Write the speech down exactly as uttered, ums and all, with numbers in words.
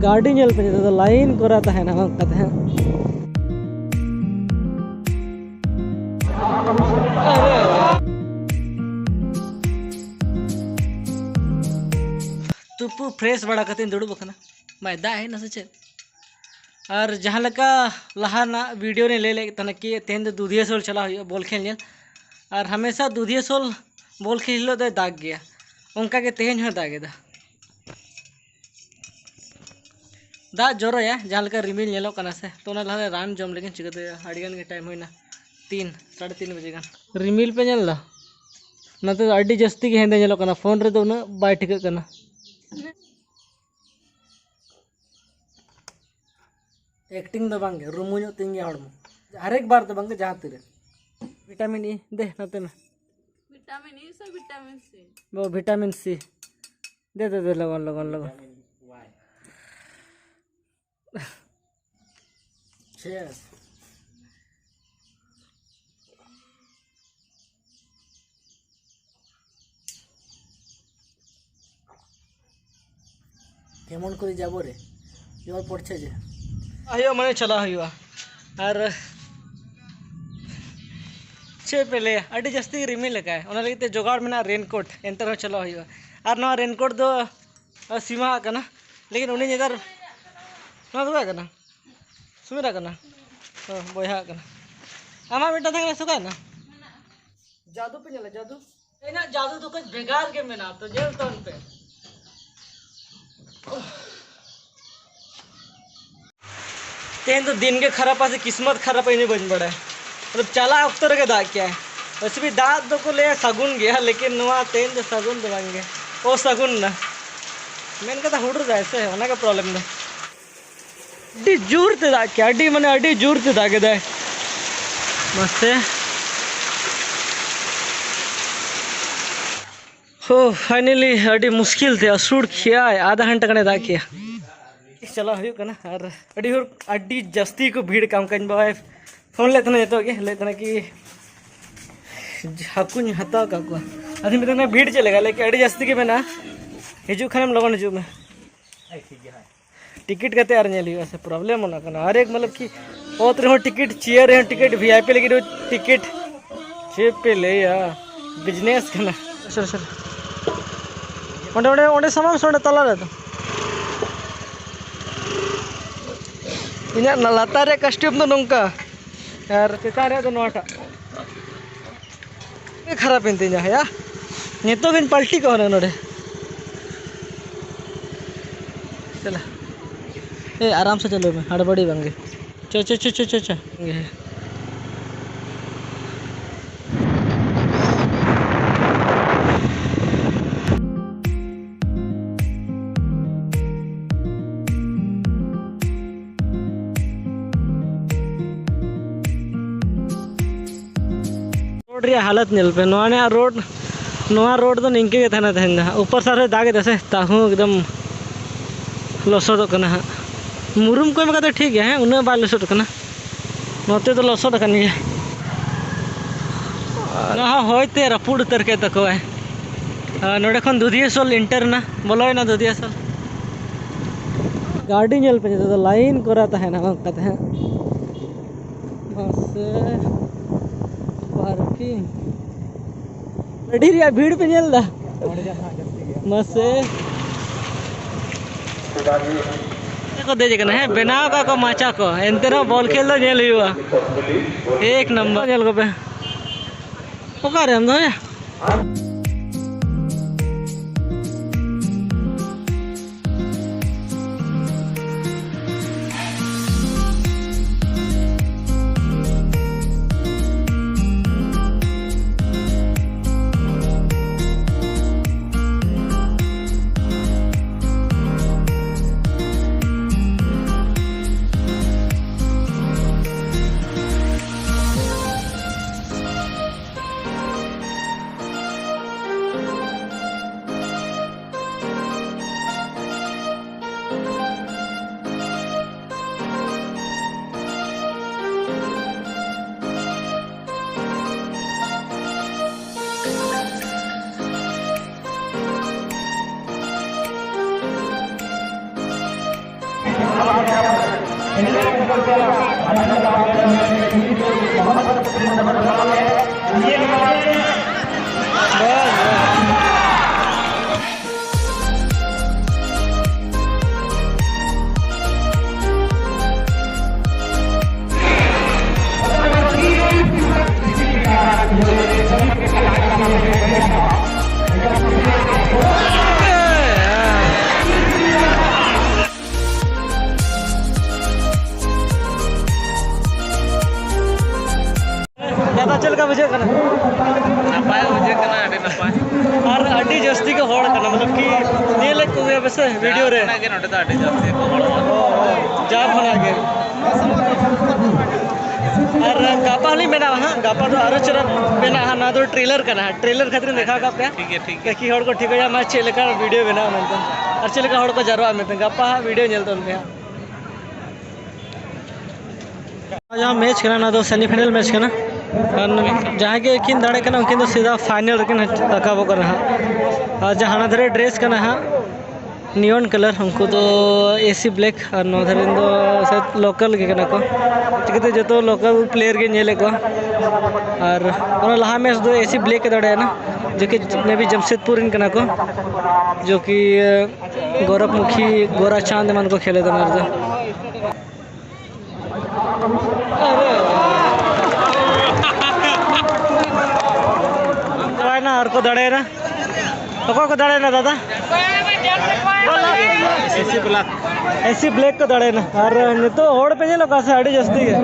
ᱜᱟᱹᱰᱤ ᱧᱮᱞ ᱯᱮ, ᱱᱤᱛᱚᱜ ᱫᱚ ᱞᱟᱭᱤᱱ ᱠᱚᱨᱟ ᱛᱟᱦᱮᱱᱟ ᱚᱱᱠᱟ ᱛᱮ ᱦᱟᱸᱜ᱾ ᱛᱩᱯᱩ ᱯᱷᱨᱮᱥ ᱵᱟᱲᱟ ᱠᱟᱛᱮᱧ ᱫᱩᱲᱩᱵ ᱟᱠᱟᱱᱟ᱾ ᱢᱟᱭ ᱫᱟᱜ ᱦᱮᱡ ᱮᱱᱟ ᱥᱮ ᱪᱮᱫ? ᱟᱨ ᱡᱟᱦᱟᱸ ᱞᱮᱠᱟ ᱞᱟᱦᱟ ᱨᱮᱱᱟᱜ ᱵᱷᱤᱰᱤᱭᱳ ᱨᱮᱧ ᱞᱟᱹᱭ ᱞᱮᱫ ᱛᱟᱦᱮᱱᱟ ᱠᱤ ᱛᱮᱦᱮᱧ ᱫᱚ ᱫᱩᱫᱷᱤᱭᱟᱹ ᱥᱳᱞ ᱪᱟᱞᱟᱣ ᱦᱩᱭᱩᱜᱼᱟ ᱵᱚᱞ ᱠᱷᱮᱞ ᱧᱮᱞ᱾ ᱟᱨ ᱦᱟᱢᱮᱥᱟ ᱫᱩᱫᱷᱤᱭᱟᱹ ᱥᱳᱞ ᱵᱚᱞ ᱠᱷᱮᱞ ᱦᱤᱞᱳᱜ ᱫᱚᱭ ᱫᱟᱜᱽ ᱜᱮᱭᱟ, ᱚᱱᱠᱟ ᱜᱮ ᱛᱮᱦᱮᱧ ᱦᱚᱸᱭ ᱫᱟᱜᱽ ᱮᱫᱟ᱾ ᱫᱟᱜ ᱡᱚᱨᱚᱭᱟ, ᱡᱟᱦᱟᱸ ᱞᱮᱠᱟ ᱨᱤᱢᱤᱞ ᱧᱮᱞᱚᱜ ᱠᱟᱱᱟ ᱥᱮ, ᱛᱚ ᱚᱱᱟ ᱞᱟᱦᱟᱨᱮ ᱨᱟᱱ ᱡᱚᱢ ᱞᱮᱜᱤᱧ᱾ ᱪᱤᱠᱟᱹᱛᱮ ᱟᱹᱰᱤ ᱜᱟᱱ ᱜᱮ ᱴᱟᱭᱤᱢ ᱦᱩᱭᱱᱟ, ᱛᱤᱱ, ᱥᱟᱲᱮ ᱛᱤᱱ ᱵᱟᱡᱮ ᱜᱟᱱ᱾ ᱨᱤᱢᱤᱞ ᱯᱮ ᱧᱮᱞ ᱮᱫᱟ? ᱱᱚᱛᱮ ᱫᱚ ᱟᱹᱰᱤ ᱡᱟᱹᱥᱛᱤ ᱜᱮ ᱦᱮᱸᱫᱮ ᱧᱮᱞᱚᱜ ᱠᱟᱱᱟ, ᱯᱷᱳᱱ ᱨᱮᱫᱚ ᱩᱱᱟᱹᱜ ᱵᱟᱭ ᱴᱷᱤᱠᱟᱹᱜ ᱠᱟᱱᱟ᱾ ᱮᱠᱴᱤᱝ ᱫᱚ ᱵᱟᱝᱜᱮ, ᱨᱩᱢᱩᱧᱚᱜ ᱛᱤᱧ ᱜᱮᱭᱟ ᱦᱚᱲᱢᱚ᱾ ᱦᱟᱨᱮᱠ ᱵᱟᱨ ᱫᱚ ᱵᱟᱝᱜᱮ, ᱡᱟᱦᱟᱸ ᱛᱤᱨᱮ᱾ ᱵᱷᱤᱴᱟᱢᱤᱱ ᱤ, ᱫᱮ ᱱᱚᱛᱮ ᱢᱮ᱾ ᱵᱷᱤᱴᱟᱢᱤᱱ ᱤ ᱥᱮ ᱵᱷᱤᱴᱟᱢᱤᱱ ᱥᱤ? ᱵᱚ, ᱵᱷᱤᱴᱟᱢᱤᱱ ᱥᱤ᱾ ᱫᱮ, ᱫᱮ, ᱫᱮ, ᱞᱚᱜᱚᱱ, ᱞᱚᱜᱚᱱ, ᱞᱚᱜᱚᱱ᱾ Cheers. কেমন করে যাব রে? জল পড়ছে যে। ᱦᱩᱭᱩᱜᱼᱟ, ᱢᱟᱱᱮ ᱪᱟᱞᱟᱜ ᱦᱩᱭᱩᱜᱼᱟ᱾ ᱟᱨ ᱪᱮᱫ ᱯᱮ ᱞᱟᱹᱭᱟ, ᱟᱹᱰᱤ ᱡᱟᱹᱥᱛᱤ ᱜᱮ ᱨᱤᱢᱤᱞ ᱟᱠᱟᱫᱼᱟᱭ, ᱚᱱᱟ ᱞᱟᱹᱜᱤᱫ ᱛᱮ ᱡᱚᱜᱟᱲ ᱢᱮᱱᱟᱜᱼᱟ ᱨᱮᱱᱠᱳᱴ, ᱮᱱᱛᱮ ᱨᱮᱦᱚᱸ ᱪᱟᱞᱟᱜ ᱦᱩᱭᱩᱜᱼᱟ᱾ ᱟᱨ ᱱᱚᱣᱟ ᱨᱮᱱᱠᱳᱴ ᱫᱚ ᱥᱤᱢᱟ ᱟᱜ ᱠᱟᱱᱟ, ᱞᱮᱠᱤᱱ ᱩᱱᱤ ᱱᱮᱛᱟᱨ ᱱᱚᱣᱟ ᱫᱚ ᱚᱠᱚᱭᱟᱜ ᱠᱟᱱᱟ? ᱥᱩᱢᱤᱨᱟᱜ ᱠᱟᱱᱟ᱾ ᱚ, ᱵᱚᱭᱦᱟ ᱟᱜ ᱠᱟᱱᱟ᱾ ᱟᱢᱟᱜ ᱢᱤᱫᱴᱟᱝ ᱛᱟᱦᱮᱸ ᱠᱟᱱᱟ, ᱥᱮ ᱚᱠᱟᱭᱮᱱᱟ? ᱡᱟᱫᱩ ᱯᱮ ᱧᱮᱞᱟ, ᱡᱟᱫᱩ᱾ ᱛᱮᱦᱮᱧᱟᱜ ᱡᱟᱫᱩ ᱫᱚ ᱠᱟᱹᱡ ᱵᱷᱮᱜᱟᱨ ᱜᱮ ᱢᱮᱱᱟᱜᱼᱟ, ᱛᱚ ᱧᱮᱞ ᱛᱟᱵᱚᱱ ᱯᱮ᱾ ᱛᱮᱦᱮᱧ ᱫᱚ ᱫᱤᱱ ᱜᱮ ᱠᱷᱟᱨᱟᱯᱟ ᱥᱮ ᱠᱤᱥᱢᱚᱛ ᱠᱷᱟᱨᱟᱯᱟ, ᱤᱧ ᱦᱚᱸ ᱵᱟᱹᱧ ᱵᱟᱲᱟᱭᱟ᱾ ᱢᱚᱛᱞᱚᱵ, ᱪᱟᱞᱟᱜ ᱚᱠᱛᱚ ᱨᱮᱜᱮ ᱫᱟᱜ ᱠᱮᱜᱼᱟᱭ᱾ ᱟᱪᱪᱷᱟ, ᱫᱟᱜ ᱫᱚᱠᱚ ᱞᱟᱹᱭᱟ ᱥᱟᱹᱜᱩᱱ ᱜᱮᱭᱟ, ᱞᱮᱠᱤᱱ ᱱᱚᱣᱟ ᱛᱮᱦᱮᱧ ᱫᱚ ᱥᱟᱹᱜᱩᱱ ᱫᱚ ᱵᱟᱝ ᱜᱮ, ᱚᱥᱟᱹᱜᱩᱱ ᱱᱟ᱾ ᱢᱮᱱ ᱠᱟᱛᱷᱟ ᱦᱩᱰᱩᱨ ᱫᱟᱭ ᱥᱮ, ᱚᱱᱟ ᱜᱮ ᱯᱨᱚᱵᱞᱮᱢ ᱫᱚ᱾ ᱟᱹᱰᱤ ᱡᱳᱨ ᱛᱮ ᱫᱟᱜ ᱠᱮᱜᱼᱟ, ᱟᱹᱰᱤ, ᱢᱟᱱᱮ, ᱟᱹᱰᱤ ᱡᱳᱨ ᱛᱮ ᱫᱟᱜ ᱮᱫᱟᱭ᱾ ᱢᱟᱥᱮ᱾ ᱦᱳ, finally, ᱟᱹᱰᱤ ᱢᱩᱥᱠᱤᱞ ᱛᱮ ᱟᱹᱥᱩᱲ ᱠᱮᱜᱼᱟᱭ, ᱟᱫᱷᱟ ᱜᱷᱚᱱᱴᱟ ᱜᱟᱱᱮ ᱫᱟᱜ ᱠᱮᱜᱼᱟ᱾ ᱪᱟᱞᱟᱣ ᱦᱩᱭᱩᱜ ᱠᱟᱱᱟ ᱟᱨ ᱟᱹᱰᱤ ᱦᱚᱲ, ᱟᱹᱰᱤ ᱡᱟᱹᱥᱛᱤ ᱠᱚ ᱵᱷᱤᱲ ᱠᱟᱱ ᱠᱟᱱ ᱵᱟᱵᱟᱭ ᱯᱷᱳᱱ ᱞᱮᱫ ᱛᱟᱦᱮᱱᱟ ᱡᱚᱛᱚ ᱜᱮ, ᱞᱟᱹᱭᱮᱫ ᱛᱟᱦᱮᱱᱟ ᱠᱤ ᱦᱟᱹᱠᱩᱧ ᱦᱟᱛᱟᱣ ᱠᱟᱜ ᱠᱚᱣᱟ᱾ ᱟᱫᱚᱧ ᱢᱮᱛᱟᱭ ᱠᱟᱱᱟ, "ᱵᱷᱤᱲ ᱪᱮᱫ ᱞᱮᱠᱟ?" ᱞᱟᱹᱭ ᱠᱮᱫ, "ᱟᱹᱰᱤ ᱡᱟᱹᱥᱛᱤ ᱜᱮ ᱢᱮᱱᱟᱜᱼᱟ, ᱦᱤᱡᱩᱜ ᱠᱷᱟᱱᱮᱢ ᱞᱚᱜᱚᱱ ᱦᱤᱡᱩᱜ ᱢᱮ᱾" ᱴᱤᱠᱤᱴ ᱠᱟᱛᱮ ᱟᱨ ᱧᱮᱞ ᱦᱩᱭᱩᱜᱼᱟ ᱥᱮ, ᱯᱨᱚᱵᱞᱮᱢ ᱚᱱᱟ ᱠᱟᱱᱟ᱾ ᱟᱨ ᱮᱠ ᱢᱚᱛᱞᱚᱵ ᱠᱤ ᱚᱛ ᱨᱮᱦᱚᱸ ᱴᱤᱠᱤᱴ, ᱪᱮᱭᱟᱨ ᱨᱮᱦᱚᱸ ᱴᱤᱠᱤᱴ, ᱵᱷᱤ ᱟᱭ ᱯᱤ ᱞᱟᱹᱜᱤᱫ ᱦᱚᱸ ᱴᱤᱠᱤᱴ᱾ ᱪᱮᱫ ᱯᱮ ᱞᱟᱹᱭᱟ, ᱵᱤᱡᱽᱱᱮᱥ ᱠᱟᱱᱟ᱾ ᱥᱚᱨ, ᱥᱚᱨ᱾ ᱚᱸᱰᱮ, ᱚᱸᱰᱮ, ᱚᱸᱰᱮ ᱥᱟᱢᱟᱝ ᱥᱮ ᱚᱸᱰᱮ ᱛᱟᱞᱟ ᱨᱮ ᱫᱚ? ᱤᱧᱟᱹᱜ ᱱᱟ-, ᱞᱟᱛᱟᱨ ᱨᱮᱭᱟᱜ ᱠᱟᱥᱴᱤᱭᱩᱢ ᱫᱚ ᱱᱚᱝᱠᱟ, ᱟᱨ ᱪᱮᱛᱟᱱ ᱨᱮᱭᱟᱜ ᱫᱚ ᱱᱚᱣᱟᱴᱟᱜ᱾ ᱠᱷᱟᱨᱟᱯ ᱮᱱ ᱛᱤᱧᱟ ᱭᱟ, ᱱᱤᱛᱚᱜ ᱜᱤᱧ ᱯᱟᱞᱴᱤ ᱠᱚᱜᱼᱟ ᱱᱚᱰᱮ᱾ ᱪᱟᱞᱟ, ᱮ, ᱟᱨᱟᱢ ᱥᱮ ᱪᱟᱹᱞᱩᱭ ᱢᱮ, ᱦᱟᱲᱵᱟᱲᱤ ᱵᱟᱝᱜᱮ᱾ ᱪᱚ, ᱪᱚ, ᱪᱚ, ᱪᱚ, ᱪᱚ, ᱪᱚ᱾ ᱦᱮᱸ᱾ ᱨᱳᱰ ᱨᱮᱭᱟᱜ ᱦᱟᱞᱚᱛ ᱧᱮᱞ ᱯᱮ, ᱱᱚᱣᱟ ᱨᱮᱭᱟᱜ ᱨᱳᱰ, ᱱᱚᱣᱟ ᱨᱳᱰ ᱫᱚ ᱱᱤᱝᱠᱟᱹ ᱜᱮ ᱛᱟᱦᱮᱱᱟ ᱛᱮᱦᱮᱧ ᱫᱚ ᱦᱟᱸᱜ᱾ ᱩᱯᱚᱨ ᱥᱟᱨ ᱦᱚᱸᱭ ᱫᱟᱜ ᱮᱫᱟ ᱥᱮ, ᱛᱟᱦᱩᱸ ᱮᱠᱫᱚᱢ ᱞᱚᱥᱚᱫᱚᱜ ᱠᱟᱱᱟ ᱦᱟᱸᱜ᱾ ᱢᱩᱨᱩᱢ ᱠᱚ ᱮᱢ ᱠᱟᱛᱮ ᱴᱷᱤᱠ ᱜᱮᱭᱟ, ᱦᱮᱸ, ᱩᱱᱟᱹᱜ ᱵᱟᱭ ᱞᱚᱥᱚᱫ ᱠᱟᱱᱟ᱾ ᱱᱚᱛᱮ ᱫᱚ ᱞᱚᱥᱚᱫ ᱟᱠᱟᱱ ᱜᱮᱭᱟ᱾ ᱚᱱᱟ ᱦᱚᱸ ᱦᱚᱭ ᱛᱮ ᱨᱟᱹᱯᱩᱫ ᱩᱛᱟᱹᱨ ᱠᱮᱫ ᱛᱟᱠᱚᱣᱟᱭ᱾ ᱟᱨ ᱱᱚᱰᱮ ᱠᱷᱚᱱ ᱫᱩᱫᱷᱤᱭᱟᱹᱥᱳᱞ ᱤᱱᱴᱟᱨ ᱮᱱᱟ, ᱵᱚᱞᱚᱭᱮᱱᱟ ᱫᱩᱫᱷᱤᱭᱟᱹᱥᱳᱞ᱾ ᱜᱟᱹᱰᱤ ᱧᱮᱞ ᱯᱮ, ᱱᱤᱛᱚᱜ ᱫᱚ ᱞᱟᱭᱤᱱ ᱠᱚᱨᱟ ᱛᱟᱦᱮᱱᱟ ᱚᱱᱠᱟ ᱛᱮ ᱦᱟᱸᱜ᱾ ᱢᱟᱥᱮ, ᱯᱟᱨᱠᱤᱝ᱾ ᱟᱹᱰᱤ ᱨᱮᱭᱟᱜ ᱵᱷᱤᱲ ᱯᱮ ᱧᱮᱞ ᱮᱫᱟ? ᱢᱟᱥᱮ᱾ ᱠᱚ ᱫᱮᱡ ᱟᱠᱟᱱᱟ, ᱦᱮᱸ, ᱵᱮᱱᱟᱣ ᱠᱟᱜ ᱠᱚ ᱢᱟᱪᱟ ᱠᱚ, ᱮᱱᱛᱮ ᱨᱮᱦᱚᱸ ᱵᱚᱞ ᱠᱷᱮᱞ ᱫᱚ ᱧᱮᱞ ᱦᱩᱭᱩᱜᱼᱟ᱾ ᱮᱠ ᱱᱟᱢᱵᱟᱨ᱾ ᱧᱮᱞ ᱠᱚᱯᱮ᱾ ᱚᱠᱟᱨᱮ ᱟᱢ ᱫᱚ, ᱦᱮᱸ? ᱫᱟᱫᱟ, ᱪᱮᱫ ᱞᱮᱠᱟ ᱵᱩᱡᱷᱟᱹᱜ ᱠᱟᱱᱟ? ᱱᱟᱯᱟᱭ ᱵᱩᱡᱷᱟᱹᱜ ᱠᱟᱱᱟ, ᱟᱹᱰᱤ ᱱᱟᱯᱟᱭ᱾ ᱟᱨ ᱟᱹᱰᱤ ᱡᱟᱹᱥᱛᱤ ᱜᱮ ᱦᱚᱲ ᱠᱟᱱᱟ, ᱢᱚᱛᱞᱚᱵ ᱠᱤ ᱧᱮᱞᱮᱫ ᱠᱚᱜᱮᱭᱟ ᱯᱮᱥᱮ ᱵᱷᱤᱰᱤᱭᱳ ᱨᱮ᱾ ᱡᱟᱦᱟᱸ ᱠᱷᱚᱱᱟᱜ ᱜᱮ ᱱᱚᱰᱮ ᱫᱚ ᱟᱹᱰᱤ ᱡᱟᱹᱥᱛᱤ ᱠᱚ ᱦᱚᱲᱚᱜᱼᱟ᱾ ᱡᱟᱦᱟᱸ ᱠᱷᱚᱱᱟᱜ ᱜᱮ᱾ ᱟᱨ ᱜᱟᱯᱟ ᱦᱚᱸᱞᱤᱧ ᱢᱮᱱᱟ ᱦᱟᱸᱜ, ᱜᱟᱯᱟ ᱫᱚ ᱟᱨᱚ ᱪᱮᱦᱨᱟ ᱢᱮᱱᱟᱜᱼᱟ ᱦᱟᱸᱜ, ᱱᱚᱣᱟ ᱫᱚ ᱴᱨᱮᱞᱟᱨ ᱠᱟᱱᱟ ᱦᱟᱸᱜ, ᱴᱨᱮᱞᱟᱨ ᱠᱷᱟᱹᱛᱤᱨ ᱤᱧ ᱫᱮᱠᱷᱟᱣ ᱠᱟᱜ ᱯᱮᱭᱟ᱾ ᱴᱷᱤᱠ ᱜᱮᱭᱟ, ᱴᱷᱤᱠ ᱜᱮᱭᱟ᱾ ᱛᱟᱠᱤ ᱦᱚᱲ ᱠᱚ ᱴᱷᱤᱠᱟᱹᱭᱟ ᱢᱟ ᱪᱮᱫ ᱞᱮᱠᱟ ᱵᱷᱤᱰᱤᱭᱳ ᱵᱮᱱᱟᱣ ᱢᱮᱱᱛᱮ, ᱟᱨ ᱪᱮᱫ ᱞᱮᱠᱟ ᱦᱚᱲ ᱠᱚ ᱡᱟᱨᱣᱟᱜᱼᱟ ᱢᱮᱱᱛᱮ᱾ ᱜᱟᱯᱟ ᱦᱟᱸᱜ ᱵᱷᱤᱰᱤᱭᱳ ᱧᱮᱞ ᱛᱟᱵᱚᱱ ᱯᱮ ᱦᱟᱸᱜ᱾ ᱡᱟᱦᱟᱸ ᱢᱮᱪ ᱠᱟᱱᱟ, ᱚᱱᱟ ᱫᱚ ᱥᱮᱢᱤᱯᱷᱟᱭᱱᱟᱞ ᱢᱮᱪ ᱠᱟᱱᱟ᱾ ᱟᱨ ᱡᱟᱦᱟᱸᱭ ᱜᱮ ᱠᱤᱱ ᱫᱟᱲᱮ ᱠᱟᱱᱟ, ᱩᱱᱠᱤᱱ ᱫᱚ ᱥᱤᱫᱷᱟ ᱯᱷᱟᱭᱱᱟᱞ ᱨᱮᱠᱤᱱ ᱨᱟᱠᱟᱵᱚᱜ ᱠᱟᱱᱟ ᱦᱟᱸᱜ᱾ ᱟᱨ ᱡᱟᱦᱟᱸ ᱦᱟᱱᱟ ᱫᱷᱟᱨᱮ ᱰᱨᱮᱥ ᱠᱟᱱᱟ ᱦᱟᱸᱜ, ᱱᱤᱭᱚᱱ ᱠᱟᱞᱟᱨ, ᱩᱱᱠᱩ ᱫᱚ ᱮᱥᱤ ᱵᱞᱮᱠ, ᱟᱨ ᱱᱚᱣᱟ ᱫᱷᱟᱨᱮ ᱨᱮᱱ ᱫᱚ ᱥᱟᱭᱟᱫ ᱞᱳᱠᱟᱞ ᱜᱮ ᱠᱟᱱᱟ ᱠᱚ᱾ ᱪᱤᱠᱟᱹᱛᱮ ᱡᱚᱛᱚ ᱞᱳᱠᱟᱞ ᱯᱞᱮᱭᱟᱨ ᱜᱮ ᱧᱮᱞᱮᱫ ᱠᱚᱣᱟ᱾ ᱟᱨ ᱚᱱᱟ ᱞᱟᱦᱟ ᱢᱮᱪ ᱫᱚ ᱮᱥᱤ ᱵᱞᱮᱠ ᱮ ᱫᱟᱲᱮᱭᱟᱜᱼᱟ, ᱡᱚᱠᱤ ᱢᱮ ᱵᱤ ᱡᱟᱢᱥᱮᱫᱽᱯᱩᱨ ᱨᱮᱱ ᱠᱟᱱᱟ ᱠᱚ, ᱡᱚᱠᱤ ᱜᱳᱨᱚᱠᱷᱢᱩᱠᱷᱤ ᱜᱳᱨᱟᱪᱟᱸᱫᱽ ᱮᱢᱟᱱ ᱠᱚ ᱠᱷᱮᱞ ᱮᱫᱟ ᱚᱱᱟ ᱨᱮᱫᱚ᱾ ᱪᱟᱵᱟᱭᱮᱱᱟ ᱟᱨ ᱠᱚ ᱫᱟᱲᱮᱭᱮᱱᱟ᱾ ᱚᱠᱚᱭ ᱠᱚ ᱫᱟᱲᱮᱭᱮᱱᱟ ᱫᱟᱫᱟ? AC black. ᱮᱥᱤ ᱵᱞᱮᱠ ᱠᱚ ᱫᱟᱲᱮᱭᱮᱱᱟ᱾ ᱟᱨ ᱱᱤᱛᱚᱜ ᱦᱚᱲ ᱯᱮ ᱧᱮᱞᱚᱜ ᱠᱟᱱᱟ ᱥᱮ ᱟᱹᱰᱤ ᱡᱟᱹᱥᱛᱤ ᱜᱮ?